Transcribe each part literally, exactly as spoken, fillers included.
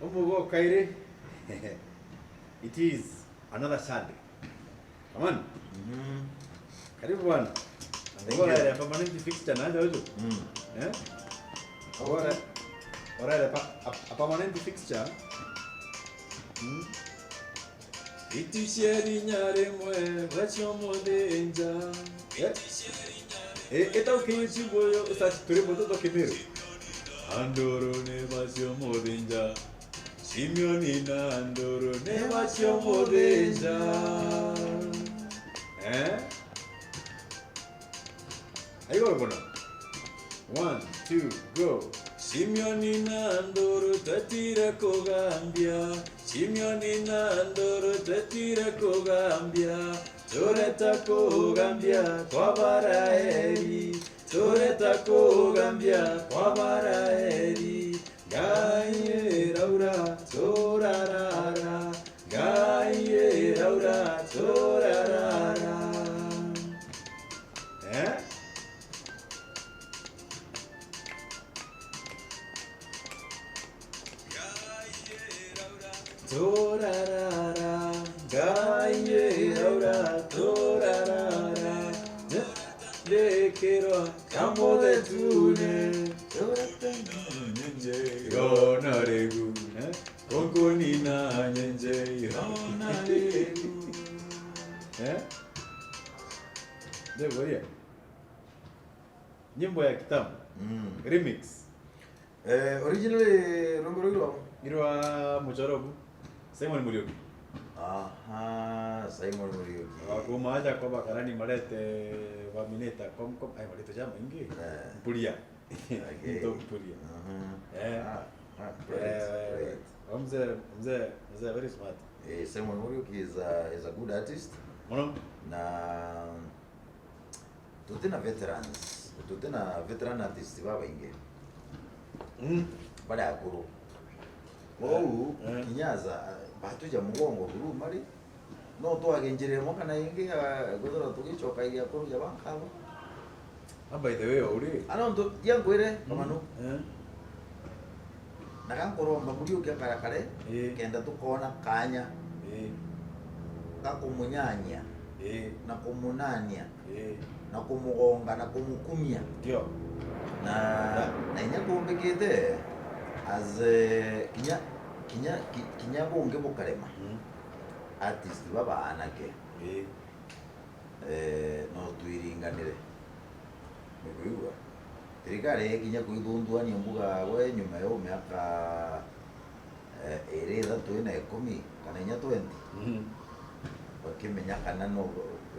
Umugo kairi. It is another Sunday. Come on. Mhm. Karibu bwana. Thank you. Uraere permanent fixture na ndio tu. Mm. Eh? Uraere, uraere pa, a, a permanent fixture. Mm. Itu cia rinya rimwe bacio muthinja. Eh? Eh, ita ukinyuci boyo, usaci turi mutoto Kimiru. Anduru ni bacio muthinja. Simioni na Nduru ni bacio muthinja. Eh? Aigo rubona. One, two, go. Simioni na Nduru twetire kugambia. Simioni na Nduru twetire kugambia. Tureta kugambia kwa Baraeri. Tureta kugambia kwa Baraeri. Ngai iraura turarara, Ngai iraura turarara. Eh? Turarara, Ngai iraura turarara. Ndikirwa kamuthetune. Turarara, nyenje irona rigu. Eh? Kunkunina nyenje irona rigu. Eh? Ndio, boria. Nyimbo ya kitambo. Mm. Remix. Eh, originally, rwimbo ruu rwa? Ni rwa Muchorogu. Simon Muriuki. Aha, Simon Muriuki. Wa kuma aja kwa bakarani marete baminita kom, kom, ai, marete jamaingi. Eh. Mpuria. Okay. Nto Mpuria. Mhm. Eh. Ah, ah, great, eh, great. Wa mzee, mzee, mzee very smart. Eh, Simon Muriuki is a, is a good artist. Mono. Na tuti na veterans, tuti na veteran artists babaingi. Mm. Bari akuru. Kwou, eh, eh, kinya aja, batwija mugongo buru mari, no twage njira imwe kana ingi ya kwithirwa tugicokagia akuru ja bankabo. Ah, by the way, uri? Ah, nontu, tia nkwire, mm, Kamanu. Eh. Na ga nkuromba Muriuki akarakare, ii, kenda tukoona kaanya, ii, ga kumunyanyia, ii, na kumunania, ii, na kumugonga na kumukumia. Ndio. Na, na, na inya kumbikite, as, eh, kinya, kinya, ki-, kinya bungi bukarema. Mm. Artist baba anake. Ii. Eh, no twiringanire. Nukwigua? Thirikari ikinya kwithunduania mbuga we nyuma ya miaka, eh, iri, ithatu, ina, ikumi, kana inya twenty. Mhm. Bakimenya kana no,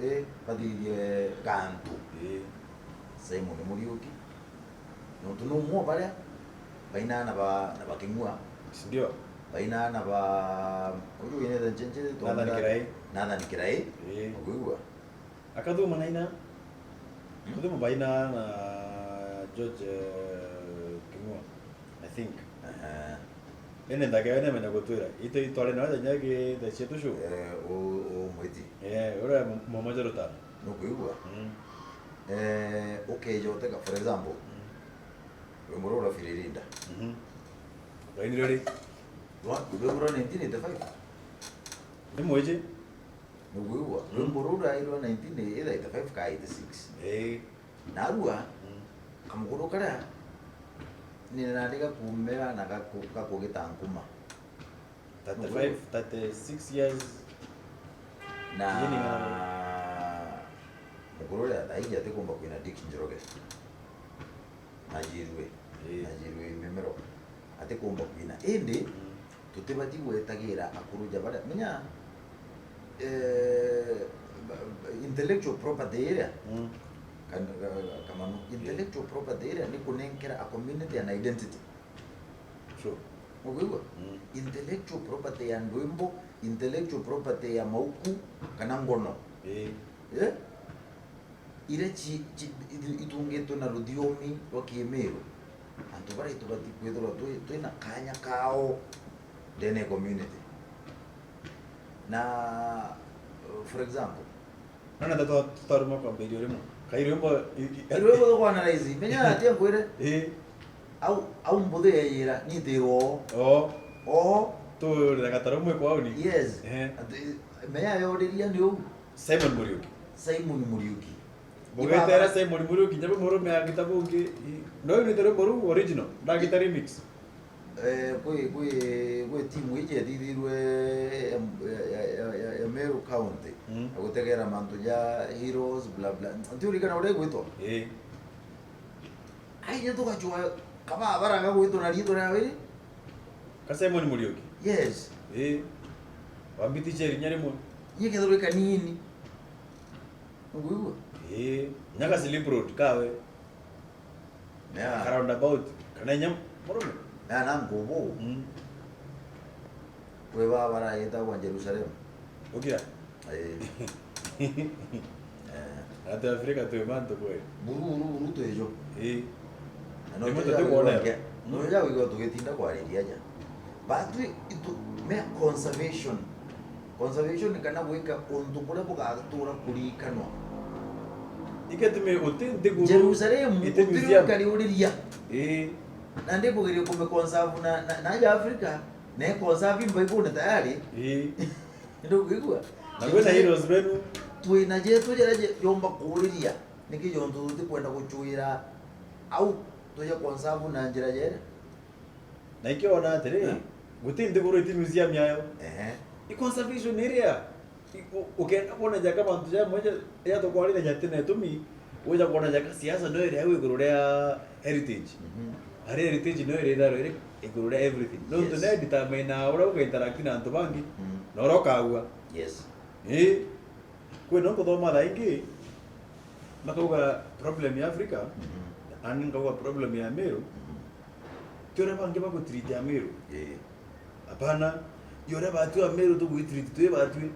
eh, bathithie gantu. Ii. Simon Muriuki. Nontu ni umwe o baria bainaa na ba, na ba King'ua. Si ndio? Bainaa na ba, uju wina ithe njenje, Nathan Kirai. Nathan Kirai. Ii. Ukwigua? Akathuma na ina. Hmm? Akathuma bainaa na George, eh, King'ua, I think. Aha. Ene ndake ene menya gutwira. Ite itware na wanya gi the cietu show. Eh, u, u mwiti. Eh, ura mama Jonathan. Nukwigua? Mm. Eh, ukeja utega, for example, mm, rwimbo ruu rwa Firirinda. Mhm. Rwainirwe ri? Rwa, rwimbo rwa nineteen eighty-five. Ni mwiji? Nukwigua? Mm. Rwimbo ruu rwairwe nineteen eighty-five ka eighty-six. Ii. Narua, mm, kamukuru karia, ni nandi gakumira na gaku-, gakugita nkuma. Thirty-five, thirty-six years. Na mukuru uria thaiji atikumba kwina Dick Njoroge. Najirue. Ii. Najirue imemero. Atikumba kwina. Indi, mm, tutibati gwetagira akuru ja baria. Menya, eh, ba-, ba-, intellectual property iria. Mm. Kan-, ka-, Kamanu, ii, intellectual property iria ni kunenkera a community an identity. Sure. Ukwigua? Mm. Intellectual property ya ndwimbo, intellectual property ya mauku, kana ngono. Ii. Eh? Iria ci-, ci-, ithu-, itungitwe na ruthiomi rwa Kimiru. Antu baria itubati kwithirwa twi, twina kanya kao ndene ya community. Na, for example, Nona ta twa-, twaruma kwambiriria rimwe. Kai rwimbo i-, i-, rwimbo rwa analyze. Menya atia nkwire? Ii. Au, au mbuthi yeyira, ni ntirwo. Oo. Oho. Turira gataro mwe kwauni. Yes. Ehe. Ati, meya yoriria ni uu. Simon Muriuki. Simon Muriuki. Bugitera Simon Muriuki, nyabu murume agita bungi. No ni tero muru original, ndagita remix. Eh, kwi, kwi, kwi timu iji ethithirwe ya, ya, ya, ya, ya Meru County. Mm. Ya gutegera mantu ja heroes, bla, bla. Ntiurikana uria igwitwa? Ii. Aije tugacua kababara gagwitwa na riitwa ria wiri? Ka Simon Muriuki? Yes. Ii. Wambiti cheri nyari mwe. Nye kethirwe kanini. Nukwigua? Ii. Nyaga slip road kawe. Yeah. Ka roundabout. Kana inya murume. Yeah, na ngubu. Mm. Kwi baba baragitagwa Jerusalem. Ukira? Ii. Eh. Ati Afrika twi mantu kweli. Buru, buru, buru twi jo. Ii. Na no Ni muntu tuja tukwonera. Wigwa nge-, no tuja wigwa tugitinda kwariria ja. Batwi itu, me conservation. Conservation ni kana gwika untu kuria bugatura kurikanwa. Iketumi uti nthiguru Jerusalem iti utiri museum. Ukariuriria. Ii. Na ndikugeria kume conserve na, na, na ya Afrika, na conserve Bible tayari. Ii. Ndio kuigua. Na kwina heroes benu. Twina jetu jera je-, jomba kuriria. Niki jontu tutikwenda guchuira au tuje conserve na njira jera. Na ikio ona atiri, eh? Guti nthiguru iti museum yayo. Ehe. I conservation area. I-, u-, ukenda kuona jaka bantu ja mwenje ya tukwarira jati na itumi, uja kuona jaka siasa no iri au iguru ria heritage. Mhm. Ari heritage no iri itharo iri iguru ria everything. Nontu yes. Ne determine uria uga interact na antu bangi, mm, na uria ukaua. Yes. Ii. Kwina nkuthoma thaa ingi, makauga problem ya Africa, mhm, ani nkauga problem ya Meru, mhm, ti uria bangi bagutreat Ameru. Ii. Hapana, ni uria batwi Ameru tugwitreat twi batwi.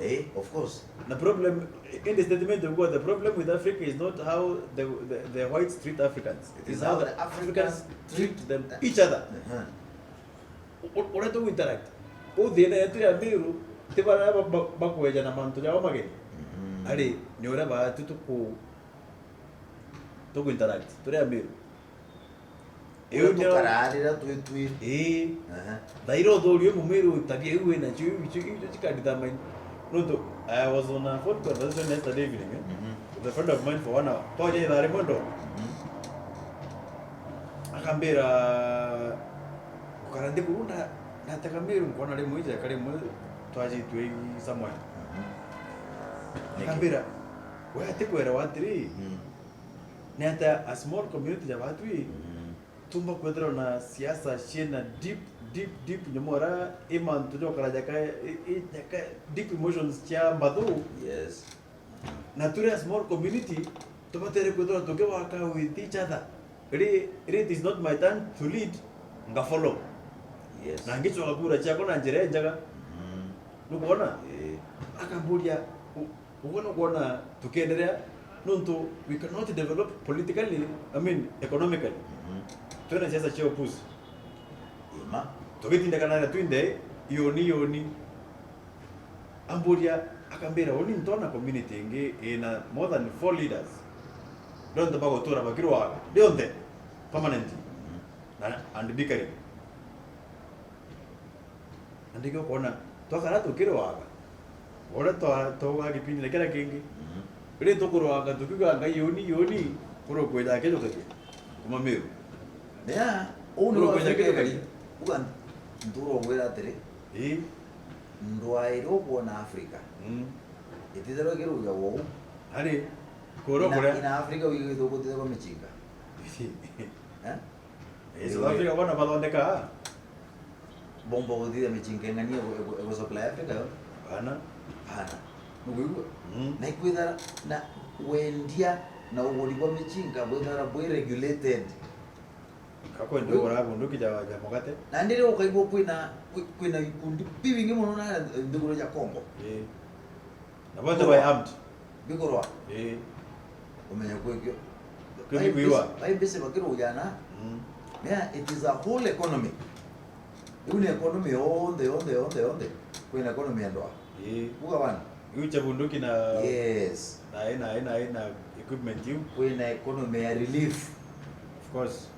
Eh, of course. Na problem, in the statement of God, the problem with Africa is not how the, the, the whites treat Africans. It is how the Africans treat them, each other. Uh-huh. U-, uria tugu interact. Uu thina yetu ya Meru, ti baria ba-, ba-, bakweja na mantu jao mageni. Mhm. Ari, ni uria baatu tuku-, tuku interact, turi Ameru. Uria tukararira twi twi. Ii. Aha. Thaira uthuri uyu Mumeru tabia iu wina cio, iu cio, iu cio cika determine. Nontu, I was on a phone conversation yesterday evening, eh, mhm, with a friend of mine for one hour. Twaria ithaa rimwe ndo. Mhm. Akambira, ngukara nthiguru nda-, ndatega Meru, nkona rimwe ijeka rimwe twajitue i somewhere. Mhm. Niki? Akambira, we atikwelewa atiri, mhm, ni atia a small community ya batwi, mhm, tumba kwithirwa na siasa ciina deep, deep, deep nyomora i mantu jokara jaka, i, i jaka deep emotions cia mbathu. Yes. Na turi a small community, tubatere kwithirwa tukiwaka with each other. Ri-, ri-, it is not my turn to lead, nga follow. Yes. Na ngicoka kura ciakwa na njira injega. Mm. Nukwona? Eh. Akamburia, u-, uguo nukwona tukiendelea, nontu we cannot develop politically, I mean, economically. Mhm. Twina siasa cia upuzi. Ima. Tugitindakana na twinde, yoni, yoni. Amburia, akambira, uni ntona community ingi ina more than four leaders. Ndio ntu bagutura bakirwaga. Ndio nte. Permanent. Mhm. Na, and bickering. Na ndikio kwona, twakara tukirwaga. Uria twa-, twaugaga kipindi na kiria kingi. Mhm. Ri tukurwaga tukiuga Ngai yoni, yoni, kuro kweja akijukagia. Kuma Meru. Yeah, uu ni kuro kweja akijukagia. Uga nturongwira atiri. Ii. Ndwaire ukwona Africa. Mm. Ititherwa ikiruja wou. Ari, kuro ina, kuria. Ina Africa wigitwe gutithagwa michinga. Eh? Eh, South Africa bona bathondeka. Bomba guthithia michinga ing'ania egu-, egu-, egu supply Africa yo? Bana. Bana. Nukwigua? Mm. Na ikwithara na wendia na uguri bwa michinga bwithara bwi regulated. Kakwenda ugura bunduki ja, ja mugate. Na ndiri ukaigua kwina, kwi-, kwina ikundi bibingi muno na nthiguru ja Congo. Eh. Na bonthe by armed. Bikorwa. Eh. Umenya kwikio. Kwi bikwiwa. By mbese bakirujana. Mm. Yeah, it is a whole economy. Iu ni economy yonthe, yonthe, yonthe, yonthe. Kwina economy ya ndoa. Eh. Uga bana. Iu cha bunduki na. Yes. Na ina, ina, ina equipment iu. Kwina economy ya relief. Of course.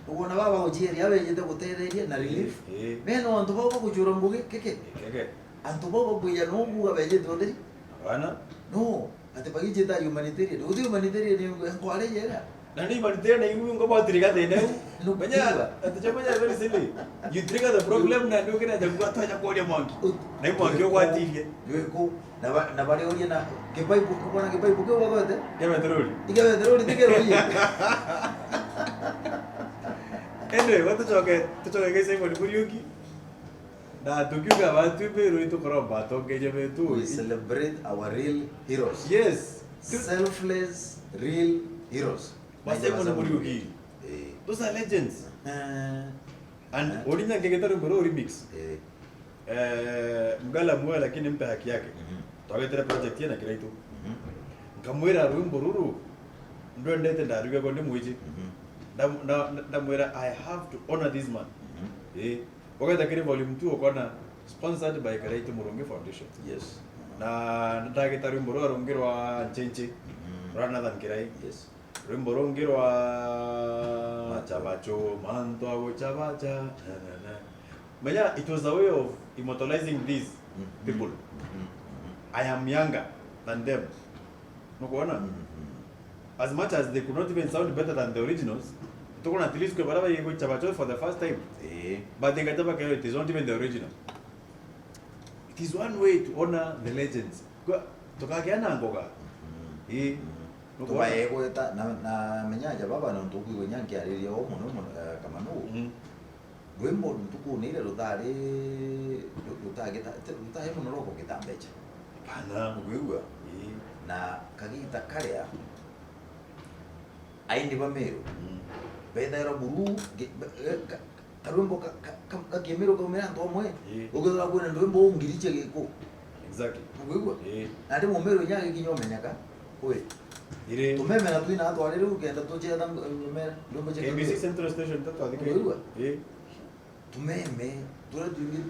Ukwona baba uciari abejete gutetheria na relief. Eh, eh. Mena antu bau bagucura ngugi keke. Keke. Antu bau bakwija no buga bejete utheri. Hapana. No, ati bagijita humanitarian. Uthi humanitarian ni nkware jera. Na ni humanitarian na iu ngo batiriga thina iu. No, menya, kuga. Ati cha menya very silly. You trigger the problem na ndio kina jamu atwaja kuria mwangi. Ut- Na iu mwangi ugwatirie. Jwiko. Na ba-, na bari uria na kibaibu, ukwona kibaibu kiu bagoete? Kia petroli. Ikia petroli ti kiroiye. Anyway, we tucoke, tucoke kiri Simon Muriuki. Na tukiuga bantu Meru itukoromba atongeria betu. We celebrate our real heroes. Yes. Selfless real heroes. Ba Simon Muriuki. Eh. Those are legends. Eh. And eh, urinya ngegeta rwimbo ruu remix. Eh. Eh, Mgala muoyo lakini mpe haki yake. Mhm. Twagwetire project ye na Kiraitu. Mhm. Nkamwira rwimbo ruru ndwendete ndarugagwa ndi mwiji. Mhm. Ndam-, nda-, ndamwira, "I have to honor this man." Mhm. Eh, ugeta kiri volume two ukona sponsored by Kiraitu Murungi Foundation. Yes. Na ndagita rwimbo rwa rungi rwa Ncheche, mhm, rwa Nathan Kirai. Yes. Rwimbo rungi rwa Macho. Chabacho, mantu ago chabacha. Na, na, na. Menya, it was a way of immortalizing these, mm, people. Mm, mm, mm. I am younger than them. Nukwona? Mm, mm. As much as they could not even sound better than the originals, tukona at least kwe bara baigwe chabacho for the first time. Eh. But they got back, it is not even the original. It is one way to honor the legends. Kwa, tukagia na ngoga. Mhm. Ii. Mhm. Nukwona? Tubaegweta na, na menya aja baba nontu ukwigua inya nkiariria o muno muno, eh, Kamanu. Mhm. Rwimbo ntukune iria rutari, ru-, rutagita-, ti-, rutari muno rwa kugita mbecha. Hapana. Ukwigua? Ii. Na kagita karia aini ba Meru, mm, bethairwa buru, ngi-, be-, eh, ka-, karwimbo ka, ka, ka, ka Kimiru kaumira antu amwe, ii, ukethira kwina ndwimbo uu ngiri cia Giku. Exactly. Ukwigua? Ii. Na ndi Mumiru inya agikinya umenyeka. Ui. Iri. Tumeme na twina atwari riu kenda tucetha ng-, ngomera, ndwimbo cia K B C Kimiru. Central Station tatu athikiria. Ukwigua? Ii. Tumeme turia twingi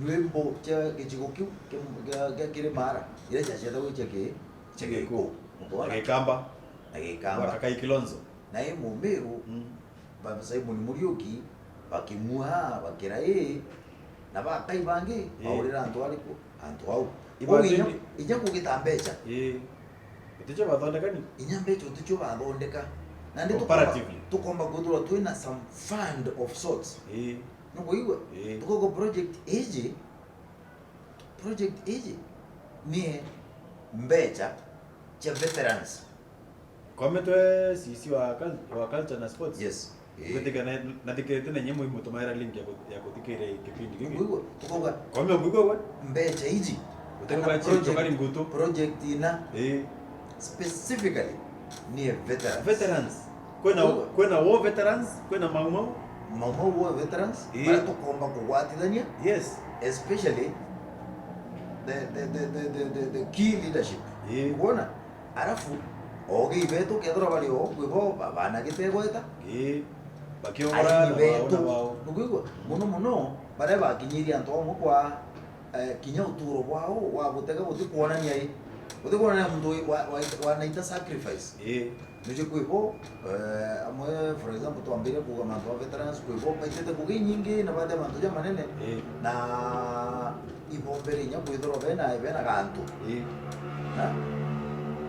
ndwimbo cia gicigo kiu kia, kia, kia Kirimara, iria ciacethagwa cia ki-, cia Giku. Giku. Ukwona? Na Gikamba. Na Gikamba. Wa Kakai Kilonzo. Na i Mumiru, mm, ba Simon Muriuki, ba King'ua, ba Kirai, na bakai bangi, ii, baurira antu ariku? Antu au. Ibo. Kwou inya, inya kugita mbecha. Ii. Uticio bathondekani? Inya mbecha uticio bathondeka. Na ndi tukomba, comparatively, tukomba kwithirwa twina some fund of sorts. Ii. Nukwigua? Ii. Tukauga project iji, project iji ni mbecha cia veterans. Kometwe C C wa cul-, wa culture na sports. Yes. Ii. Ngwitikia na, nathikirite na inya mwi mutumaira link ya ku-, ya kuthikiria kipindi giki. Ukwigua? Tukauga, kome ukwigua gwe? Mbecha iji. Utekwa kana chi project, chokari ngutu. Project ina. Ii. Specifically ni veterans. Veterans. Kwina, ukwigua? Kwina war veterans, kwina Mau Mau. Mau Mau war veterans, ii, baria tukomba kugwatithania. Yes. Especially the, the, the key leadership. Ii. Ukwona? Arafu, oogii betu kethirwa bari o kwi bo, ba-, baanagite igweta. Ii, bakiongora aini na betu. Baona bao. Nukwigua? Mm. Muno muno, baria bakinyirie antu amwe kwa, eh, kinya uturo bwao wa gutega gutikwonania i. Gutikwonania muntu wa, wa, wanaita sacrifice. Ii. Nuji kwi bo, eh, amwe, for example, twambirie kuuga mantu ma veterans, kwi bo baitite ngugi inyingi na batia mantu jamanene. Ii. Na ibombere inya kwithirwa bena, bena gantu. Ii. Na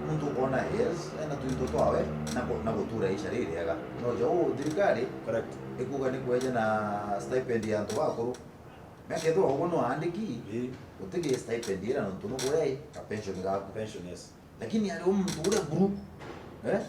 muntu ukona, yes, ena twinto twawe na ku-, na gutura iisha ririega. No ja uu thirikari, correct, ikuga ni kweja na stipend ya antu bakuru. Mekethirwa uguo no aandiki, ii, utigi stipend ira nontu nukuria i ka pension gaku. Pension, yes. Lakini ari u muntu uria buru, eh?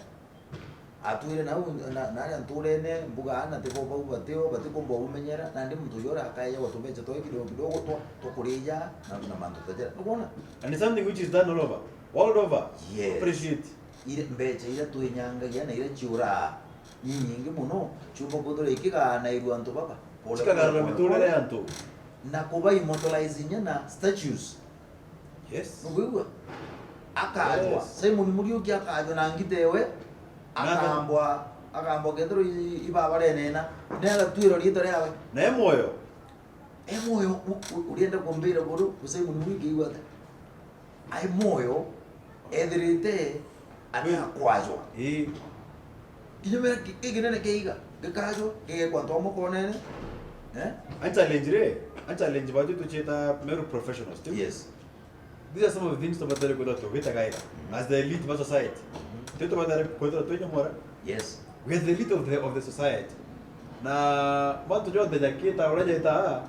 Atwire nau na, na aria nturene, mbuga aana tibo bau batio, batikumba umenyera, nandi muntu uyu uria akaejagwa tubecha twa kidogo kidogo twa, twa kurija na, na mantu ta jaria. Nukwona? And it's something which is done all over, world over. Yes. Appreciate. Ire, mbecha iria twinyangagia na iria ciuraa ni nyingi muno, ciumba kwithirwa ikigaanairua antu baba. Pole, pole, pole, pole. Cikagarura miturire ya antu. Na kuba immortalize inya na statues. Yes. Nukwigua? Akajwa. Yes. Simon Muriuki akajwa na ngita ewe, akambwa, akambwa kethirwa i-, ibabarenena, na agatwirwa riitwa riawe. Na e mwoyo? E mwoyo, u-, u-, urienda kumbira buru, Simon Muriuki aigua atia? Ai mwoyo, ethirite atakwajwa. Ii. Kinyume ki-, gikinene kia iga, gikajwa, gigekwa antu amwe konene. Eh? A challenge ri, a challenge batu tucheta Meru professionals, tu? Yes. These are some of the things tubatari kwithirwa tugitagaira as the elite ba society. Mhm. Ti tubatari kwithirwa twi nyomora. Yes. We are the elite of the, of the society. Na mantu jonthe jakita uria jeta,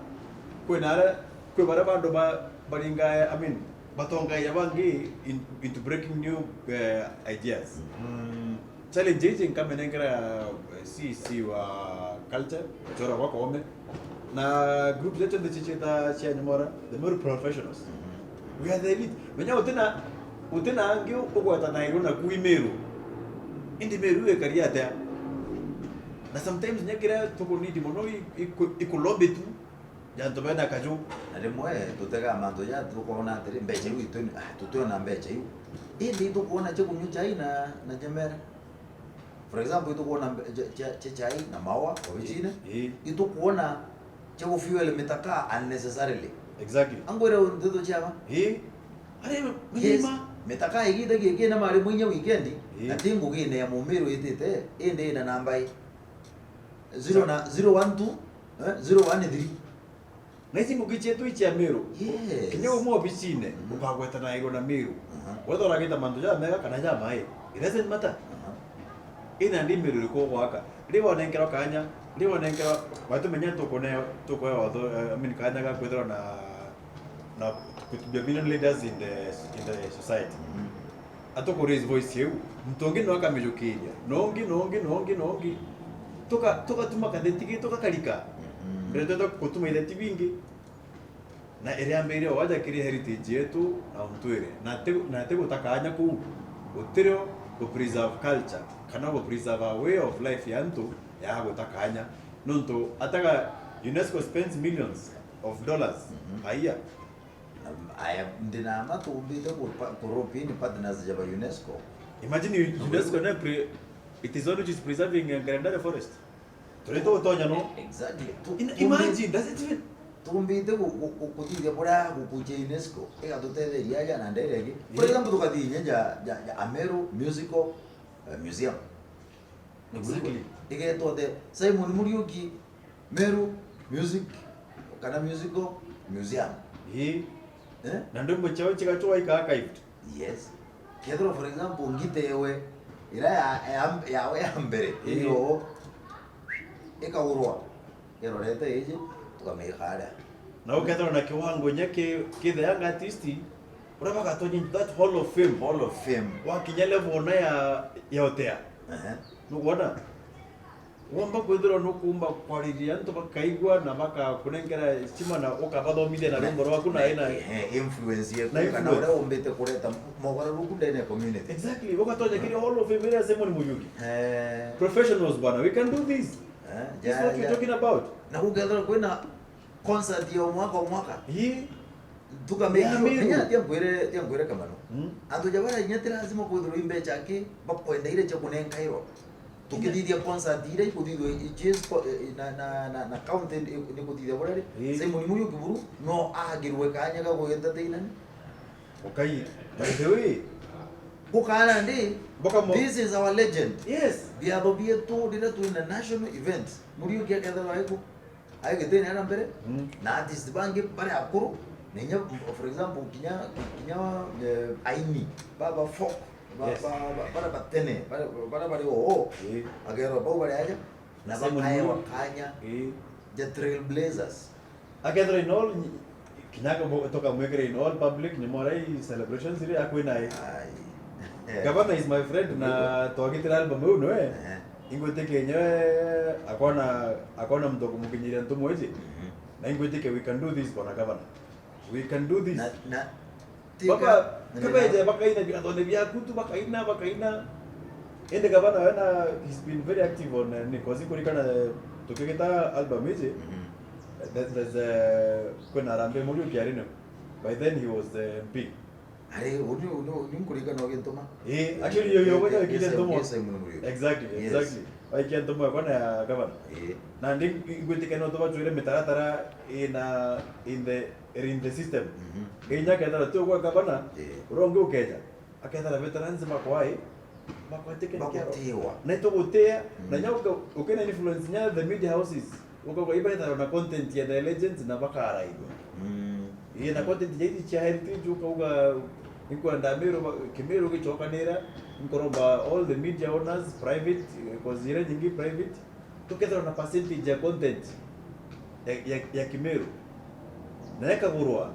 kwina aria, kwi baria bandu ba, baringa, I mean, batongaia bangi in, into breaking new, eh, ideas. Mm. Challenge iji nkamenengera, eh, C E C wa culture, Chora wa Koome, na group cia cionthe ciciita cia nyomora, the Meru professionals. Mhm. We are the elite. Menya utina, utina angi ugwetanairwo naku i Meru. Indi Meru ikari atia? Na sometimes nya kiria tukunidi mono i, iku, ikulombi tu, ja antu bena kaju. Na rimwe tutegaa mantu ja tukoona atiri, mbecha iu itu, ah, tutiona mbecha iu. Indi itukuona cia kunywa chai na, na nyemera. For example, itukuona mbe-, cha, cha, cha chai na maua obicine. Ii. Itukuona cha kufuel mitaka unnecessarily. Exactly. Angwire ndeto chiama? Ii. Ari, yes. Mujima. Mitaka igita giki na mari mwinya weekend, ii, na ti ngugine ya Mumiru itite, indi ina namba i zero na, zero one two, eh, zero one three. Na ici ngugi cietu icia Miru. Yes. Kinya umwe obicine, mhm, ukagwetanairwo na Miru. Aha. Whether uragita mantu jamega kana jamai, it doesn't matter. Aha. Ina ndi Miru iriku ugwaka? Ri wanenkerwa kanya, ri wanenkerwa, watumenya tukune, tukwe watho, eh, I mean, kanya ga kwithirwa na, na to be opinion leaders in the, in the society. Mhm. Atuku raise voice iu, muntu ungi no akamijukiria, na ungi, na ungi, na ungi, na ungi. Tuka-, tukatuma katheti gi, tugakarika. Mhm. Mbere twenda gutuma itheti bingi, na iria mbere waja kiri heritage yetu na untwire. Na ti, na ti guta kanya kuu, gutirio gu preserve culture, kana gu preserve a way of life ya antu ya guta kanya. Nontu ataga UNESCO spends millions of dollars, mhm, a year. Na aya, ndina ma tumbite ku pa-, ku rope in partners ja ba UNESCO. Imagine U-, UNESCO na pre-, it is one which is preserving, uh, Ngarendare forest. Turi tutonya no. Exactly. Tu-, in-, tumbi-, imagine, does it even tumbite ku-, ku-, ku-, kuthithia buria gukuchia UNESCO igatutetheria aja na ndere ingi. For, yeah, example, tukathithia ja, ja, ja Ameru Musical, uh, Museum. Exactly. Igetwa the Simon Muriuki Meru Music, kana Musical Museum. Ii. Eh? Na ndwimbo ciao cigachwa ika archived. Yes. Kethirwa, for example, ngita ewe, ira ya, ya, yawe ya mbere, ii, iyo, ikagurwa, irorete iji, tukamika aria. Na ukethirwa na kiwango inya ki, ki the young artist, uria bagatonya into that hall of fame. Hall of fame. Wakinya level ona ya, ya otea. Ehe. Nukwona? Womba kwithirwa nukumba kwariria antu bakaigua na bakakunengera stima na ukabathomithia na rwimbo rwaku na, na ina, ehe, influence yeku, na kana influence uria umbite kureta mogaruruku ndene ya community. Exactly. Ugatonya kiri hall of fame iria Simon Muriuki. Eh. Professionals bwana, we can do this. Eh, this is ja, what we're ja, talking about. Na gukethirwa kwina concert ya o mwaka o mwaka. Ii. Tukamake sure. Ya Meru. Inya tia nkwire, tia nkwire Kamano. Mm. Antu ja baria inya ti lazima kwithirwa i mbecha aki bakwendeire cia kunenkairwa. Tukithithia concert iria ikuthithwa i, i, i, na, na, na, na county ni, ni kuthithia buria ri. Ii. Simon Muriuki buru no agirwe kanya ga ku entertainani. Okay, by the way. Gukara ndi, boka mo- this is our legend. Yes. Biatho bietu riria twina national events, Muriuki akethirwa aiku. Ai gitini aria mbere, mm, na artist bangi bari akuru, na inya, for example, kinya, kinya, eh, aini, ba, ba folk, ba, yes, ba, ba, baria batene, baria, baria bari oo, ii, akerwa bau bari aja, na Simon bakaewa Muriuki kanya, ii, ja trailblazers. Akethirwa in all, kinya tukamwikira in all public, nyomora i celebrations iria akwina i. Ai. Gavana is my friend, na twagitira album iu niwe. Ehe. Ingwitikia nyewe akona, akona muntu wa kumukinyiria ntumwa iji. Mhm. Na ingwitikia we can do this, bwana gavana. We can do this. Na, na, baka, tika, kabeje, bakaina biathone biaku tu, bakaina, bakaina. Indi gavana wena, he's been very active on, eh, ni, 'cause ikurikana, eh, tukigita album iji. Mhm. There's, there's, eh, kwina Harambee Muriuki ari ni. By then he was the M P. Ari, uni, uni, uni nkurikana ugintuma. Eh, actually, yo, yo, yo, yo, yo, yo, Simon Muriuki. Exactly, yes, exactly. Waikia ntumwa yakwa na ya gavana. Eh. Na ndi ngwitikia no tubatwire mitaratara ina in the, in the system. Mhm. Nginya kethira tu kwa gavana, eh, uria ungi ukeja. Akethira veterans bakwa i, Bakwatike ni kiaro. Bagutiwa. Na itugutia, na Mm. nya uka-, ukina influence nya the media houses, ukauga ibaitharwa na content ya the legends na bakaraithwa. Mm. Ii, na content ja ici cia heritage, ukauga, inkwenda Meru ba-, Kimeru gicokanira, nkoromba all the media owners, private, eh, 'cause iria nyingi private, tukethirwa na percentage ya content ya, ya, ya Kimeru. Na ikagurwa.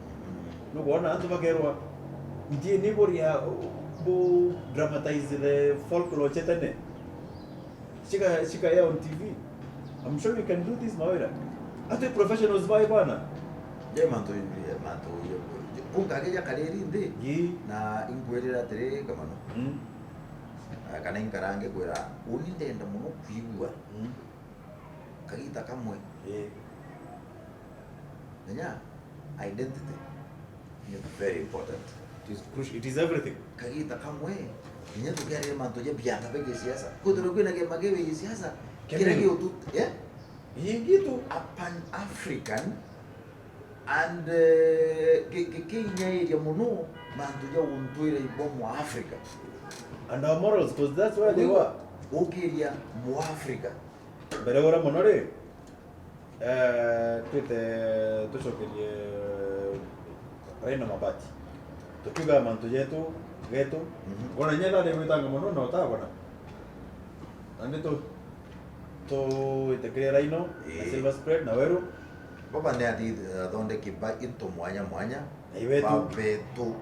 Nukwona antu bakerwa, "Ndiye ni buria bu dramatize the folklore cia tene." Shika, shika ya on T V. I'm sure you can do this, Mawira. Ati professionals bai bwana. Je, mantu, mantu, bunga akeja kariri nthi. Yi. Na inkwirira atiri, Kamano. Mm. Ah, kana inkarange kwira, uni ndenda muno kwigua. Mm. Kagita kamwe. Ii. Menya, identity ni very important. It is crucial. It is everything. Kagita kamwe, kinya tukiarire mantu ja bianga bia gisiasa. Kwithirwa kwina kiama kia gisiasa, Kenya kiria ni- giutu-, eh? Ii, gitu. A Pan-African and, eh, gi-, gi-, kinyairia muno mantu ja untwire ibo mu Africa. And our morals, 'cause that's where they were. Ukiria mu Africa. Mbere ura muno ri, eh, twite tucokerie Raino mabati. Tukiuga mantu jetu, getu. Mhm. Ngona inya ndari gwitanga muno na utabona. Nandi tu, tuite kiri Raino, na Ii. Silver Spread, na Weru. Baba ni athi-, athondeki ba into mwanya mwanya. Na ibetu. Ba betu.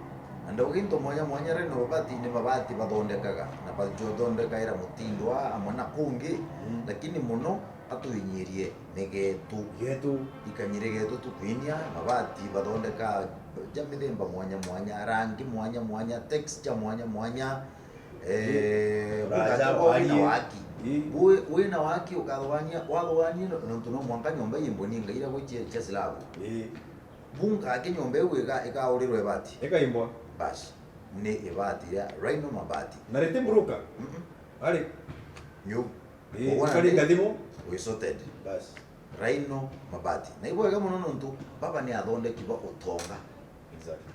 Na ndauga into mwanya mwanya ri, na mabati ni mabati bathondekaga, na bathondekaira mutindwa amwe na kungi, Mm. lakini muno atwinyirie ni getu. Getu. Ikanyire getu tukwinia, mabati bathondeka ja mithemba mwanya mwanya, rangi mwanya mwanya, texture mwanya mwanya, eh, Ii. Raja, bukatagwa wina wari. Waki. Ii. Wi-, wina waki ukathugaania, wathugaania no-, nontu no mwanka nyomba imbwe ni ngai iragwa cia, cia slab. Ii. Bunga aki nyomba iu ika-, ikaurirwa ibati. Ikaimbwa. Basi. Ni ibati ria Rhino Mabati. Na riti broker? Mm-mm. Ari? Nyu. Ii, Ugona ukari ndi? Ngathimu? We sorted. Basi. Rhino Mabati. Na ibwega muno nontu baba ni athondeki ba utonga. Exactly.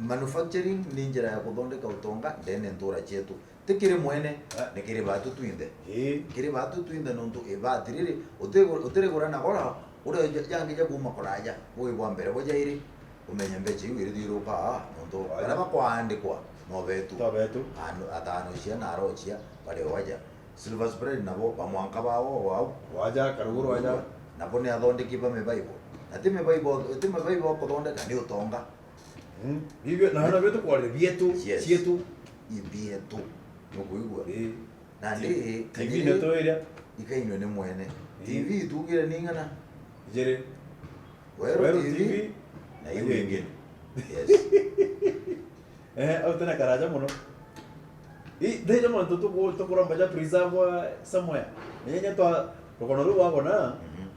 Manufacturing ni njira ya kuthondeka utonga ndene ntura cietu. Ti kiri mwene, Ah. ni kiri batu twinthe. Ii. Kiri batu twinthe nontu ibati riri, uti-, utirigura na goro, uria ja-, jangi ja kuuma kuraja, bui bwa mbere bo jairi, umenye mbecha iu irithiuruka aa, nontu Waja. baria bakwaandikwa no betu. To betu. Anu-, atano cia na arochia bari o aja. Silver Spread nabo, bamwanka bao o au. Waja, karuguru waja. Nabo ni athondeki ba mibaibo. Na ti mibaibo, ti mibaibo kuthondeka, ni utonga. Mm. Ibio, na, na bio tukwarire bietu, Yes. cietu. Ibietu. Nukuigua? Ii. Na Ti-, ndi, T V kanyiri neto iria. Ikainwe ni mwene. Ii. T V itugire ni ing'ana? Ijiri. Weru Weru T V, T V, na iu na iu ingi. Yes. Eh, au tena karaja muno. I, thaijo mantu tuku-, tukuromba ja preserve somewhere. Nyenya twa, rukono ruu wabona, Mhm.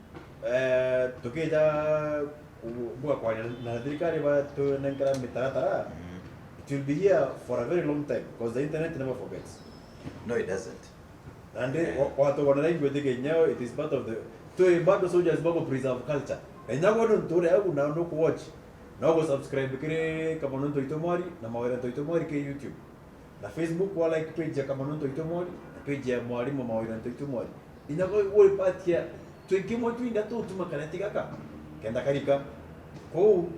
eh, tukija ku-, bua kwaria na thirikari batunenkera mitaratara, Mhm. it will be here for a very long time, 'cause the internet never forgets. No, it doesn't. Nandi, Eh. wa-, watugonera ingwitikia nyayo, it is part of the, twi bado soldiers bako preserve culture. Enya gwe nuntu uri au na nuku watch, no gu subscribe kiri Kamano Ntoito Mwari na Mawira Ntoito Mwari kiri YouTube. Na Facebook wa like page ya Kamano Ntoito Mwari, na page ya Mwarimu Mawira Ntoito Mwari. Inya gwe uri part ya, twi kimwe twinda tutuma kareti gaka, kenda karika. Kou,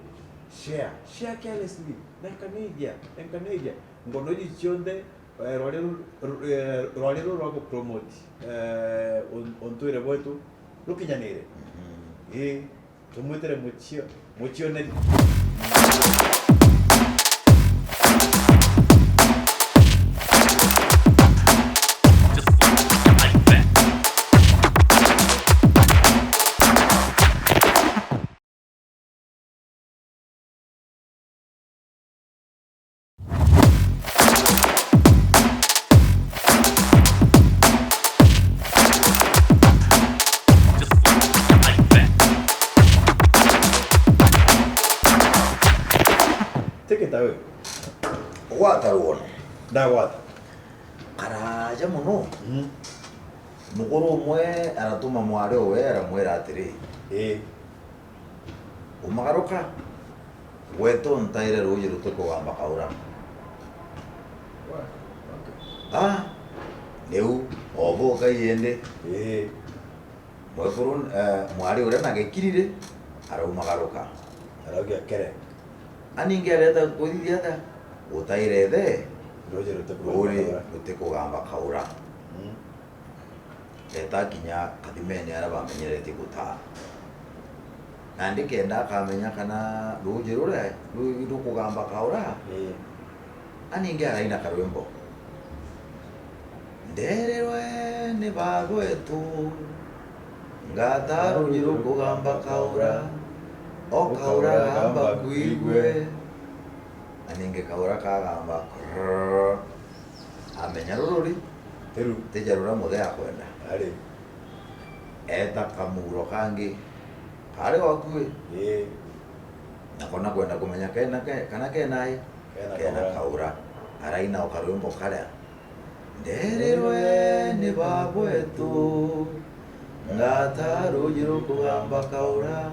share, share carelessly, nenkanithia, nenkanithia. Ngono iji cionthe, Eh, rwari ru-, ru-, eh, rwari ruru rwa gupromote, eh, un-, untwire bwetu rukinyanire. Mhm. Ii, tumwitire mucio-, mucioneri. Tiki ta we. Gwata rwono. Ndagwata. Karaja mono. Mm. Mukuru umwe aratuma mwari owe aramwira atiri, Ii. Umagaruka, gweta untaire ruuji rutikugamba kaura. Wa-, okay. Ah, Niu, obuka indi. Ii. Mwekuru, eh, mwari uria na gikiri ri, araumagaruka. Araugia kere. Aningi areta kuthithia atia? Gutaira ithe. Ruuji rutikugamba kaura. Ruuji rutikugamba kaura. Mm. Eta kinya kathimene aria bamenyeretie gutaa. Nandi kenda akamenya kana ruuji ruria ru-, rukugamba kaura, ii, aningi araina karwimbo. Nderirwe ni baaba wetu, ngata ruuji rukugamba kaura, o kaura gamba nkwigwe. Aningi kaura kagamba krrrr. Amenya ruru ri, tiru, tija ruria muthe akwenda. Ari. Eta kamuuro kangi kari o akui. Ii. Nako nakwenda kumenya kena ke-, kana kena i? Kena kaura. Kena kaura. Araina o karwimbo karia, "Nderirwe ni baaba wetu, ngata ruuji rukugamba kaura,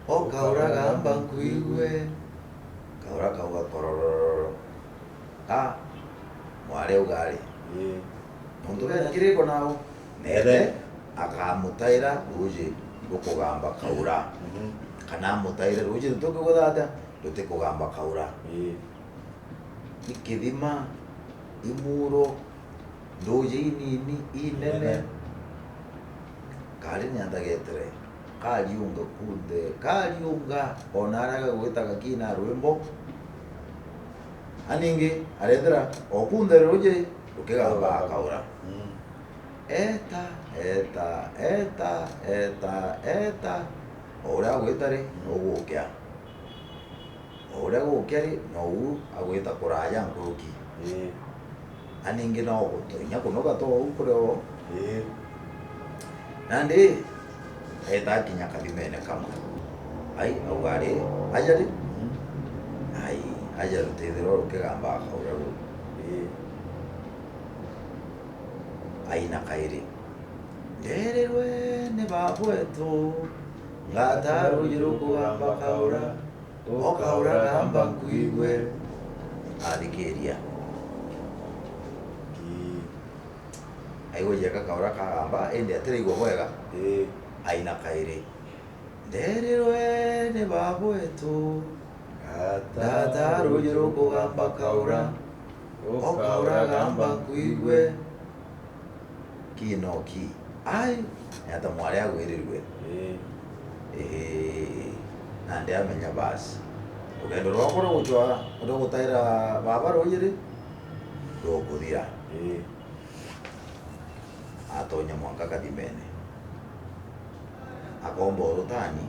o kaura gamba nkwigwe." Kaura kauga kororororo. A, mwari auga ari, ii, nontu bena kiriko nao, nethe akamutaira ruuji rukugamba kaura. Mhm. Kana amutaire ruuji rutikugutha atia? Rutikugamba kaura. Ii. I kithima, i muuro, nduuji inini, inene. Inene. Kari ni antagetere. Kariunga kunthe, kariunga, ona aria gagwita gakina rwimbo. Aningi arethira o kunthe ruuji rukigamba kaura. Mm. Eta, eta, eta, eta, eta. O uria agwita ri, mm, nogukia. O uria gukia ri, nou agwita kuraaja nkuruki. Ii. Aningi no guto inya kunoga to uu kuri o. Ii. Nandi, eeta akinya kathimene kamwe. Ai, auga ari, aja ri? Mm. Ai, aja rutithirwa rukigamba kaura ruu. Ii. Aina kairi. Nderirwe ni baaba wetu, ngata ruuji rukugamba kaura. O kaura gamba nkwigwe. Athikiria. Ki-, aigua jeka kaura kagamba, indi atiraigua bwega. Ii. Aina kairi. Nderirwe ni baaba wetu, ngata, ngata ruuji rukugamba kaura. O kaura gamba nkwigwe. Ki no ki. Ai, ni ata mwari agwirirwe? Ii. Ii, nandi amenya basi. Rugendo rwakwa rwa gucwa, rwa gutaira baaba ruuji ri, rukuthira. Ii. Atonya mwanka kathimene. Akomba urutani.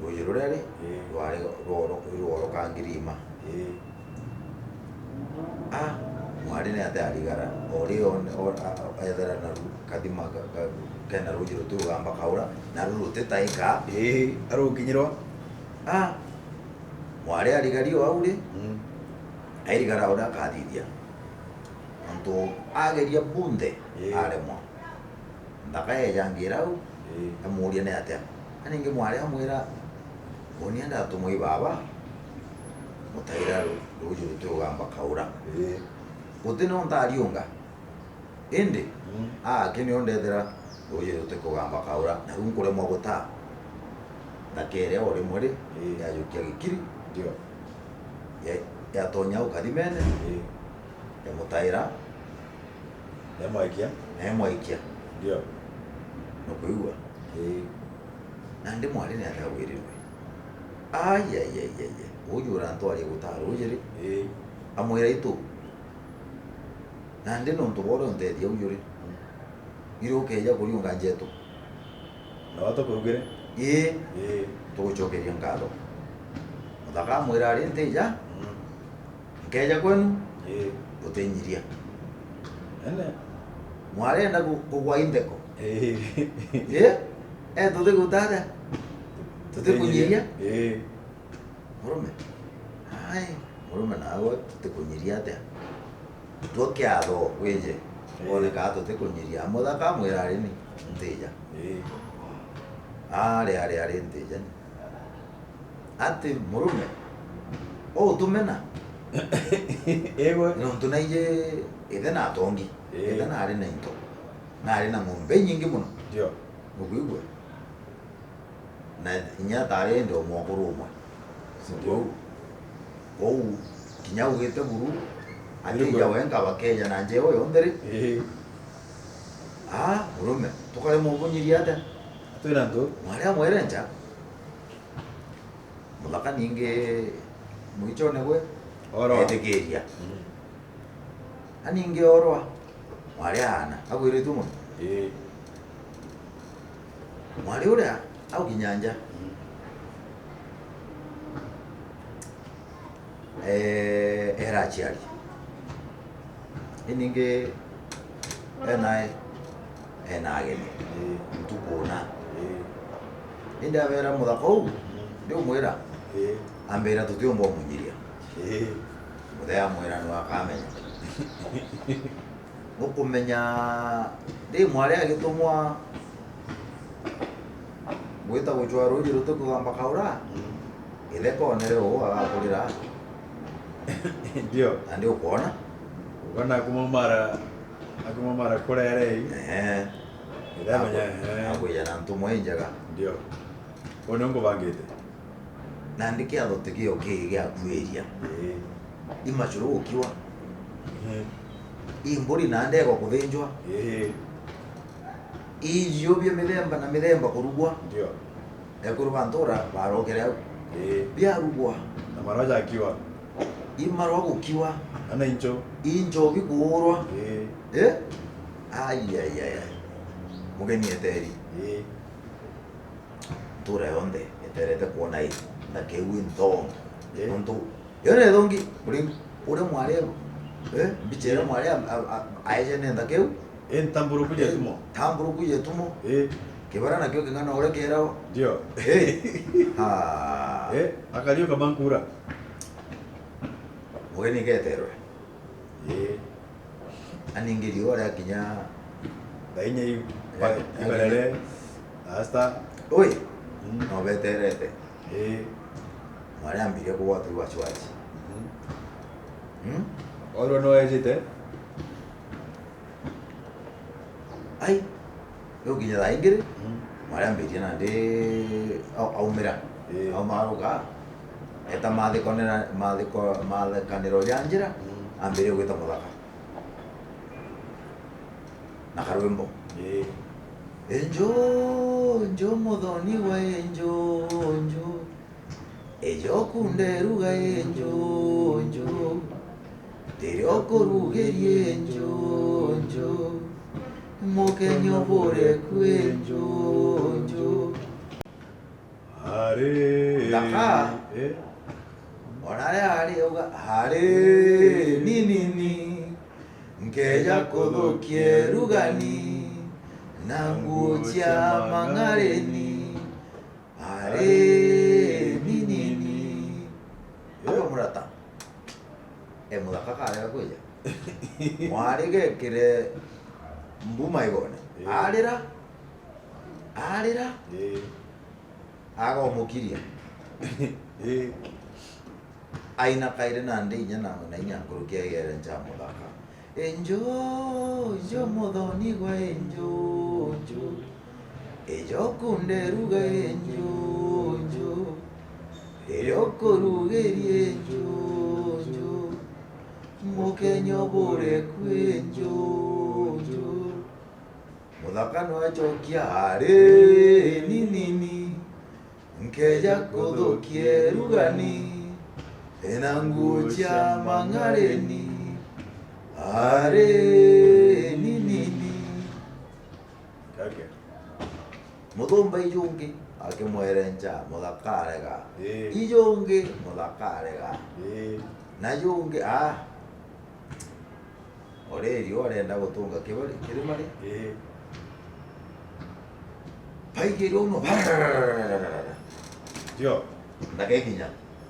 Ruuji ruria ri, ii, rwari rwo-, rwo-, rworoka ngirima. Ii. A, mwari ni atia arigara? O ri o-, o-, a-, a-, ethera naru kathima ka-, ka-, kena ruuji rutigugamba kaura, naru rutitaika. Ii, arukinyirwa. A, mwari arigari o au ri, mm, airigara uria akathithia. Nontu ageria bunthe, ii, aremwa. Nthaka yeeja ngira au, ii, amuuria ni atia. Aningi mwari amwira, "Uuni ndatumwa i baaba, mutaira ru-, ruuji rutigugamba kaura." Ii. Guti no ntariunga. Indi, mm, aaki nio ndethira ruuji rutikugamba kaura, naru nkuremwa gutaa. Nthaka iria o rimwe ri, ii, yajukia gikiri. Ndio. Ya-, yatonya au kathimene, ii, yamutaira. Nemwaikia. Nemwaikia. Ndio. Nukwigua? Ii. Nandi mwari ni atia wirirwe? Ai, ai, ai, ai, ai. Uju urantwaria gutaa ruuji ri? Ii. Amwira, "Itu. Nandi nontu bwa uria untethia uju ri? Mm. Iru ukeeja kuriunga njetu." No tukurugire? Ii. Ii. Tugucokeria nkatho. Muthaka amwira, "Ari ntija, mm, nkeeja kwenu, ii, utinyiria." Ene. Mwarenda ku-, kugwa intheko. Ii. Ii? E, tutiguta atia? Tutinyiria. Ii. Murume. Ai, murume nawe tutikunyiria atia? Tua kiatho wije, ii, wone kaa tutikunyiria. Muthaka amwira ari ni, "Ntija." Ii. Ari, ari, ari ntija ni. Ati murume, utumena? Igwe. Nontu naiji ithe na atongi. Ii. Ithe nari na into. Nari na ng'ombe inyingi mono. Ndio. Nukwigua? Na inya atari indi o mwakuru umwe. Ndio. Kwou, kwou kinya augite buru, akija wenka bakeja na njeo yonthe ri. Ii. Ah, murume, tukaremwa ubunyiria atia? Twina ntu. Mwari amwere nja. Muthaka ningi mwichone gwe. Orwa. Etikiria. Mm. Aningi orwa. Mwari aana, agwiritue mono. Ii. Mwari uria aukinya nja. Mm. Eh, era aciari. Iningi enae, ena ageni. Ii. Ntuku una. Ii. Indi abera muthaka uu, mm, ndiumwira, ii, ambira tutiumba umunyiria. Ii. Muthee amwira niwe akamenya. Gukumenya ndi mwari agitumwa gwita gucwa ruuji ruti kugamba kaura, mm, ithe konere uu agakurira. Ndio. Na ndi ukwona. Ukwona akumomara, akumomara kuria eri. Ehe. Ithe amenya, ehe. Akwija na ntumwa injega. Ndio. Uu niu ngubangite. Nandi kiatho ti kio kii giakuiria. Ii. I macuru gukiwa. Ii. I mburi na ndego kuthinjwa. Ii. I irio bia mithemba na mithemba kurugwa. Ndio. Ekuru ba ntura barokere au. Ii. Biarugwa. Na marwa jakiwa. I marwa gukiwa. Ana incho. I nchobi kuurwa. Ii. Eh? Ai, ai, ai, ai. Mugeni eteri. Ii. Ntura yonthe eterete kwona i nthaka iu inthongi. Eh. Nontu yo ni ithongi, uri, uria mwari, eh, mbicha iria mwari a, a, a, aeje ni nthaka iu. Eh, ntamburuku ya tumo. Ntamburuku ya tumo. Eh. Kibara nakio king'ana uria kierawa. Ndio. Eh. Ah. Eh, akariuka mankura. Mugeni keterwe. Ii. Aningi riua riakinya. Thaa inya i-, eh, ibarere, asta. Ui. Mm. No beterete. Ii. Mwari ambirie kugwatwa i wasiwasi. Mm. Mm? Orwa no ejite. Ai, riu kinya thaa ingiri, mm, mwari ambirie nandi au-, aumira. Ii. Auma aruga, eta mathikone-, mathiko-, mathikaniro ja njira, mm, ambirie gwita muthaka. Na karwimbo. Ii. Inju, inju muthoni wa inju, inju. Ijo kunderuga inju, inju. Riria ukurugirie inju, inju. Mukenyo bure ku inju, inju. Ari. Nthaka. Eh. Ona aria ari auga, ari, ni, ni, ni. Nkeja kuthukie rugani, na nguo cia mang'areni. Ari, ni, ni, ni. Aba murata. E muthaka karega kwija. Mwari gekire mbu maigone. Ii. Arira. Arira. Ii. Agomukiria. Ii. Aina kairi nandi inya na, na inya nkuruki aigere ncha muthaka. Inju, inju muthoni gwa inju, inju. Ijo kunderuga inju, inju. Ijo kurugirie inju, inju. Mukenyo bure ku inju, inju. Muthaka nwachokia ari, ni, ni, ni. Nkeja kuthukie rugani, ena nguo cia mang'areni, ari, ni, ni, ni. Kake. Muthumba ijungi akimwerenja, muthaka arega. Ii. Ijungi, muthaka arega. Ii. Na jungi, ah. Ore riua arenda gutunga kibari, kirima ri? Ii. Paigirwe uno, bararararara. Ndio. Ndakekinya.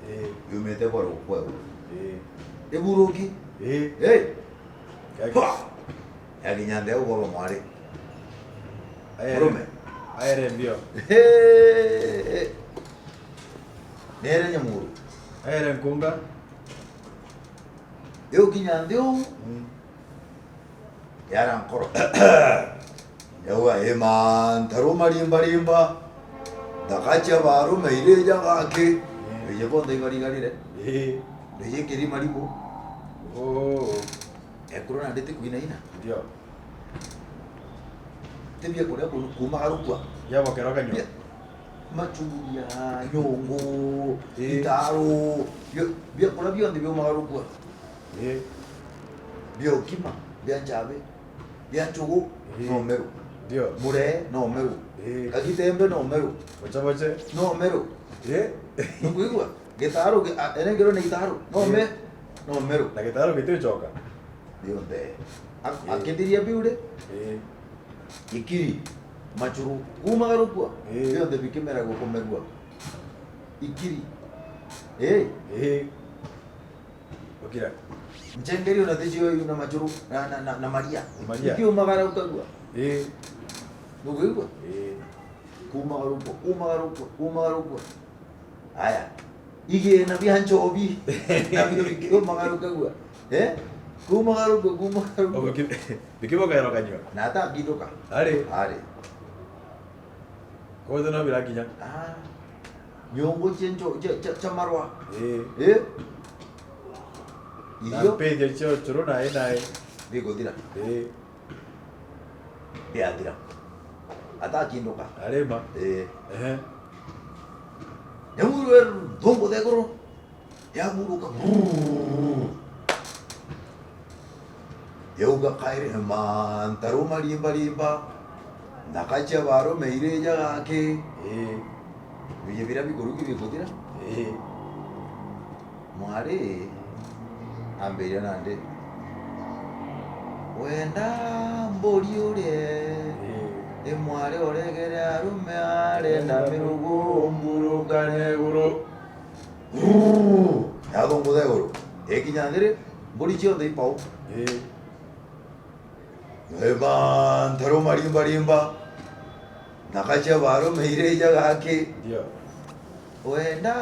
Ii. Yumite kwa rukweu. Ii. Iburuki. Ii. Hey! Kaki. Pwa! Yakinya ntheu baba mwari. Aere. Murume. Aere mbio. Hey! Nere nyamuru. Aere nkunga. Riu kinya nthi uu, mm, yara nkoro. Yauga, "Ii mantaru marimbarimba, nthaka cia barume irijaga aki." Mm. Riji bonthe ibarigarire. Ii. Riji kiri maribu. Oo. Ekuru nandi ti kwinaina. Ndio. Ti biakuria ku-, kumagarukua. Biabokerwa kanyua. Bia-, machuguria, nyungu, ii, itaru, bio-, biakuria bionthe biumagarukua. Ii. Bia ukima, bia nchabi, bia nchugu, ii, no meru. Ndio. Muree, no meru. Ii. Kagitembe, no meru. Bochaboche. No meru. Ii. Nukwigua? Gitaru gi-, a-, erengerwe na itaru. No, ii, me-, no meru. Na gitaru gitiucoka. Bionthe. Ak-, ii, akithiria biu ri? Ii. Ikiri, machuru, kumagarukua. Ii. Bionthe bikimeragua kumerua. Ikiri. Ii. Ii. Ukira. Nchengeri ona ticio yu na machuru, na, na, na, na maria. Maria. Ikiumagarukagua. Ii. Nukwigua? Ii. Kumagarukua, kumagarukua, kumagarukua. Aya. Igina bia nchobi. Nabio bikiumagarukagua. Eh? Kumagarukua, kumagarukua. Ogo ki-, bikibokerwa kanyua. Na atakinduka. Ari. Ari. Koguo no birakinya. Ah. Nyungu cia ncho-, cia, cia, cia marwa. Ii. Eh? Na irio? Mpithia cia uchuru nae nae. Biguthira. Ii. Biathira. Atakinduka. Arima. Ii. Ehe. Nyau irwe thungutha iguru. Yaburuka. Yauga kairi, "Mantaru marimbarimba, nthaka cia barume irijaga aki." Ii. Bije biria bikuruki bikuthira. Ii. Mwari ambiria nandi, "Wenda mburi urie, ii, i mwari uregere arume arenda mirugu mburukane iguru." Rrrr. Yathungutha iguru. Ikinya nthi ri, mburi cionthe ipau. Ii. Ii mantaru marimbarimba, nthaka cia barume irijaga aki. Ndio. Wenda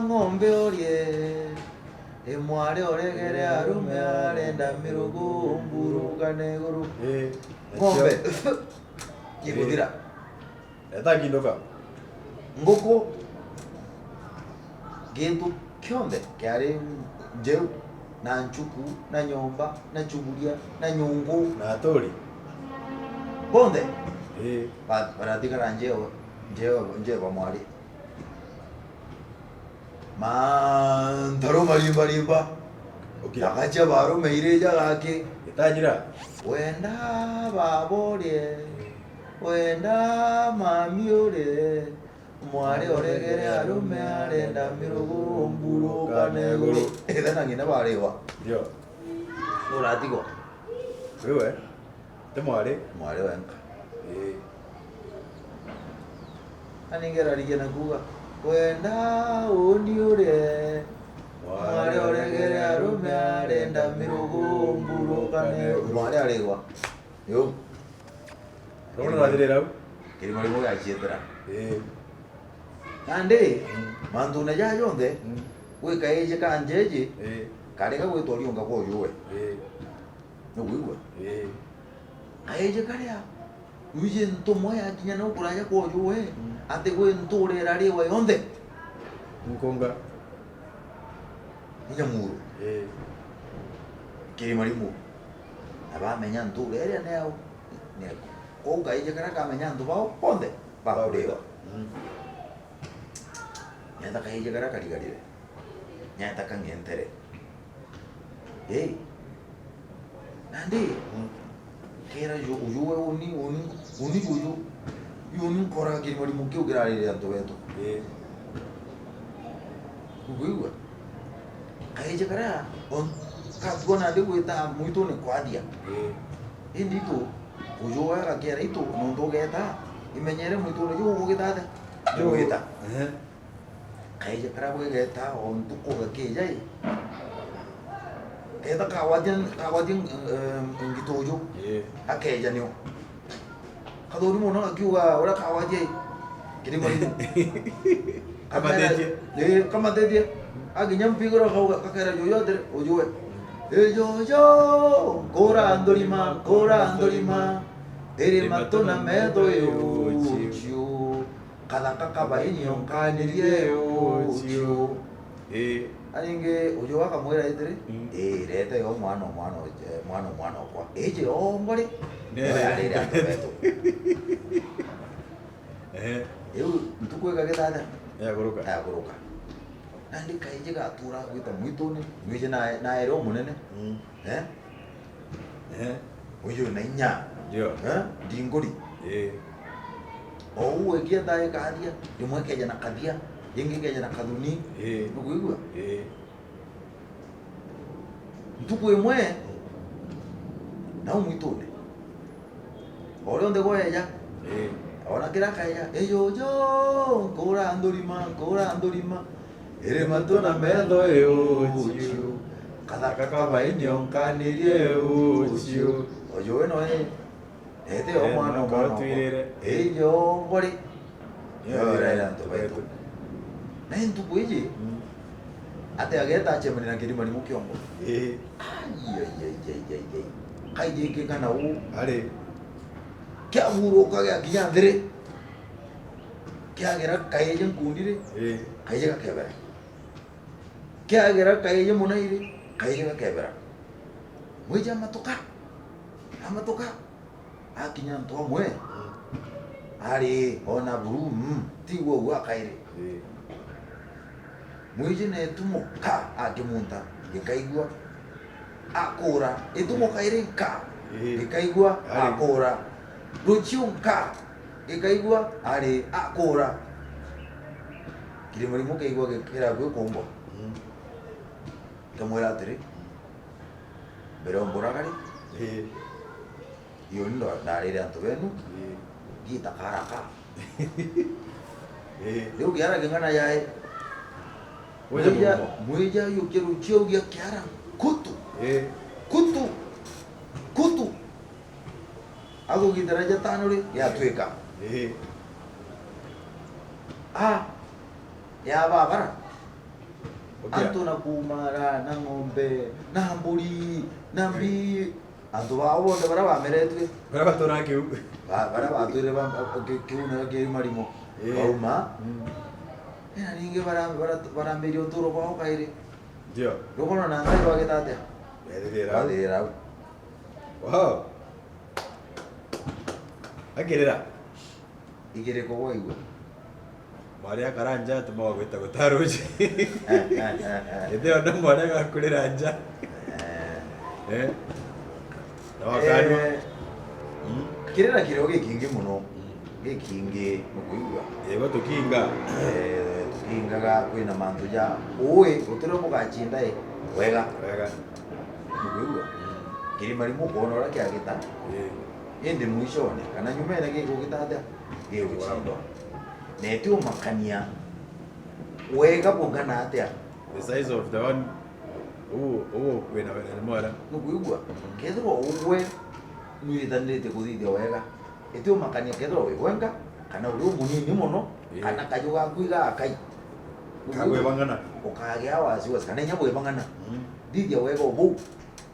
ng'ombe urie, i mwari uregere arume arenda mirugu mburukane iguru. Ii. Ng'ombe. Nacio. Iguthira. Ii. Etakinduka. Nguku, gintu kionthe kiari njeu, na nchuku, na nyomba, na chuguria, na nyungu. Na aturi. Bonthe. Ii. Ba-, baratigara njeo, njeo, njeo ba mwari. Mantaru marimbarimba. Ukira. Nthaka cia barume irijaga aki. Itajira. Wenda baba urie, wenda mami urie, mwari uregere arume arenda mirugu mburukane iguru. Ithe na ng'ina bariwa. Ndio. Nuratigwa. Wewe. Ti mwari? Mwari wenka. Ii. Ani ngerarigia na kuuga, "Wenda uni urie, mwari uregere arume arenda mirugu mburukane." Mwari arigwa. Yu. Rona rathirira u. Kirima riu gacietera. Ii. Nandi, mm, mantune jaa jonthe, mm, gwikaije ka njeji, ii, karega gwitwa riunga kwa ujuwe. Ii. Nukwigua? Ii. Kaeje karia, wiji ntumwa yakinya nau kuraja kwa ujuwe, mm, ati gwi ntuura irariwa yonthe. Nkunga. Inya muru. Ii. Kirima rimu. Na bamenya ntuura iria ni yao, ni yao. Kwou kaeje karia kamenya antu bao bonthe bakuriwa. Mm. Nyeta kaeje karia karigarire. Nyeta kang'entere. Ii. Nandi, mm, kera uju, uju we uni, uni, uni uju. Uni nkora kirima rimu kiu kirarire antu betu. Ii. Ukwigua? Kaeje karia, on, katua nandi gwita mwitune kwathia. Ii. Indi itu, uju we gakera itu, nontu ugeta, imenyere mwitune ju ugugita atia? Ju. Ugwita. Ehe. Kaeja karia bwegeta o ntuku gakija i. Kethira kagwatia, kagwatia, eh, ngito uju. Ii. Akeja nio. Kathuri mono gakiuga uria kagwatia i. Kirima riu. Kamatetie. Ii, kamatetie. Akinya mpigura kauga, gakera juju atiri, uju we. Ijojo, nkura nthurima, nkura nthurima, iri matu na metho i uciu. Kathaka kabaini onkanirie i uciu. Ii. Aringi uju akamwira itiri, mm, ii, rete yo mwana, mwana, mwana, mwana okwa. Iji yongwa ri, nere yarire antu betu. Ehe. Riu ntuku ikagita atia? Yaguruka. Yaguruka. Nandi kaiji gatura gwita mwituni, mwiji na, naere umunene. Mm. Eh? Eh? Uyu na inya. Ndio. Eh? Ndinguri. Eh. O uu igienda ikathia, rimwe ikeja na kathia, ringi ikeja na kathuni. Eh. Nukwigua? Eh. Ntuku imwe, nau mwitune, o rionthe gweja, ii, ona kira kaeja, "Ijuju, nkura nthurima, nkura nthurima, iri matu na metho i uciu, kathaka kabaini onkanirie i uciu." Uju we noe, ete o mwana, mwana okwa. Ii, yo ngori. Yo iraira antu baitu. Na i ntuku iji, mm, ati ageta acemania na kirima rimu kiongo. Ii. Ai, ai, ai. Kaiji king'ana uu. Ari. Kiaburuka giakinya nthiri. Kiagera kaiji nkundi ri, ii, kaiji gakebera. Kiagera kaiji munairi, kaiji gakebera. Mwiji amatuka. Amatuka. Akinya antu amwe, mm, ari ona buru, mm, tigua uu akairi. Ii. Mwiji na itumo ka akimunta, gikaigua, akura. Itumo kairi ka, ii, gikaigua, ari, akura. Ruciu nka, gikaigua, ari, akura. Kirima rimu kaigua gikira gwikumbwa. Mm. Kamwira atiri, mbere o mburagari, ii, iyo ni ndo-, ndarire antu benu, ii, ngita karaka. Ii. Riu kiara king'ana yae. Weja mwija, murumo. Mwija yukia rucio gia kiara, kutu. Ii. Kutu. Kutu. Agugitira ja tano ri, yatwika. Ii. A, ya babara. Ukia. Antu na kumara, na ng'ombe, na mburi, na mbii. Antu bao bonthe baria bameretue. Baria baturaga kiu. Ba-, baria batwire ba-, ki-, kiu nayo kiri marimo. Ii. Bauma. Mm. Ina ningi bara-, bara-, barambiria uturo bwao kairi. Ndio. Rugono na Ngai bagita atia? Bathirira. Bathirira au. Wow. Akirira. Igiriko bwaigua? Mwari akaranja atuma gwita gutaruji. Ithio na mwari agakurira nja. Eh. Eh? Na wakanwa. Eh, mm, kirira kirio gikingi muno. Mm. Gikingi nukwigua. Yego tukinga. Eh, tukingaga kwina mantu ja ui, gutire bugacinda i wega. Wega. Nukwigua. Mm. Kirima rimu ukoona uria kiagita. Eh. Indi mwishone, kana nyumene gigugita atia? Gigucindwa. Na itiumakania wega bung'ana atia. The size of the one, uu, uu wina, wina mwara. Nukwigua? Kethirwa ugwe nwiritaniritie kuthithia wega, itiumakania kethirwa wi wenka, kana uri umunini muno, ii, kana kaju gaku igakai. Kagwe bang'ana. Ukagia wasiwasi, kana inya bwe bang'ana. Mm. Thithia wega o buu.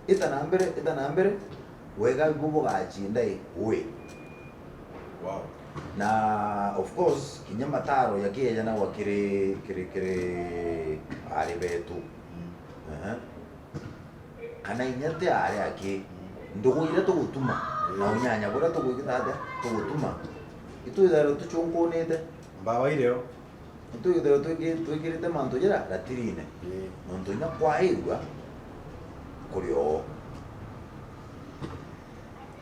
Ita na mbere, ita na mbere. Wega ibu bugacinda i ui. Wow. Na of course, kinya mataro jakiejanagwa kiri, kiri, kiri ari betu. Mm. Ehe. Kana inya ti ari aki. Mm. Ndugu iria tugutuma, na, mm, unyanya buria tugwikita atia, tugutuma. Itwithairwa tucunkunite. Mbawa irio. Itwithirwe twiki-, twikirite mantu jara ratirine. Ii. Nontu inya kwairua kuri oo.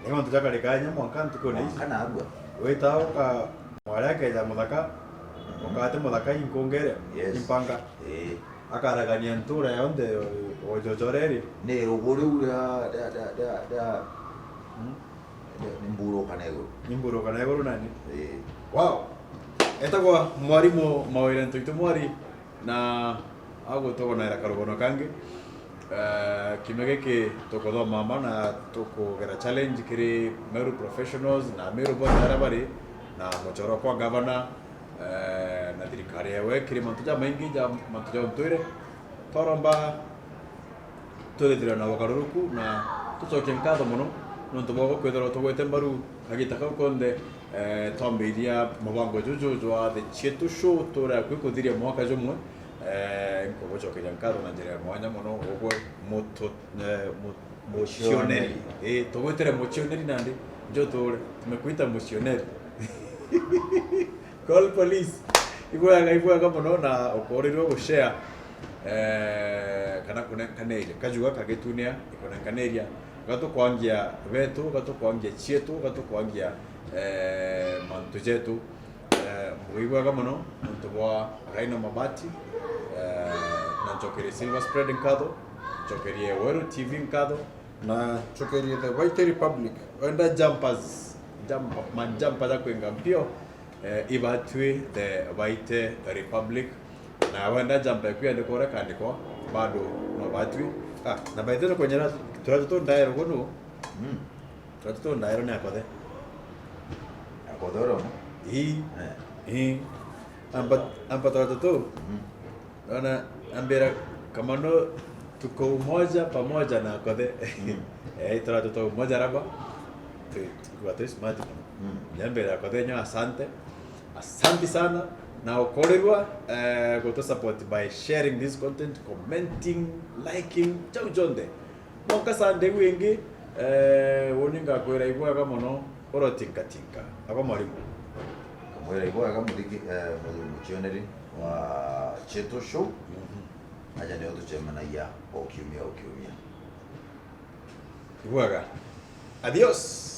Ni mantu jakarika inya mwanka ntukune ici. Mwanka narua. Wita uka-, mwari akeja muthaka, mm, ukati muthaka inkungere, yes, impanga. Ii. Akaragania ntura yonthe o, o jochoreri. Ni rugu riu ria, ria, ria, ria, ria, mm? Ni mburuka na iguru. Ni mburuka na iguru nani? Ii. Wow. Etagwa mwarimu Mawira Ntoito Mwari, na agutogonaira karugono kangi. Eh, kiumia giki tukuthoma mama na tukugera challenge kiri Meru professionals na Meru bonthe aria bari na muchoro kwa gavana, eh, na thirikari yawe kiri mantu jamaingi ja mantu ja untwire. Twaromba Twithire na ugaruruku na tucokie nkatho mono nontu bwa kwithirwa tugwete mbaru kagita kau konthe, eh, twambiria mubango juju jwa The Chietu Show, turia kwikuthiria mwaka jumwe. Eh, nkugucokeria nkatho na njira ya mwanya mono, ugwe mutu-, eh, mu-, mucioneri. Mucioneri. Eh, tugwitire mucioneri nandi, njo tuure, tumekuita mucioneri. Call police. Ibwega, ibwega mono na ukorirwe gushare, eh, kana kunenkaneria. Kajuga kagitunia, ikunenkaneria. Gatukwangia betu, gatukwangia cietu, gatukwangia, eh, mantu jetu. Eh, mbuga ibwega mono nontu bwa Rhino Mabati, eh, na ncokerie Silver Spread nkatho, ncokerie Weru T V nkatho, na ncokerie The White Republic. Wenda jumpers, jump-, majumper ja kwinga mpio, eh, ibatwi The White Republic. Na wenda jumper eku yandikwa uria kandikwa, bado no batwi. Ah, na by the way, kwenyera turatu tundaerwo gunu. Mm. Turatu tundaerwo ni akothe. Akothe uria umwe? Ii. Eh. Ii. Amba, amba turatu tu. Mm. Ona ambira, "Kamano, tuko umoja pamoja na akothe." Mm. Eh, turatu tu umoja raba. Tu, tuko tu smart mono. Mm. Nyambira akothe nyo asante. Asante sana. Na ukorirwa, eh, gutu support by sharing this content, commenting, liking, jau jonthe. Mwanka Sunday iu ingi, eh, uni ngakwira ibwega mono, urotinkatinka. Akwa mwarimu. Nkamwira ibwega muthiki, eh, mu-, mucioneri wa Chietu Show. Mhm. Aja nio tucemanagia o kiumia o kiumia. Ibwega. Adios.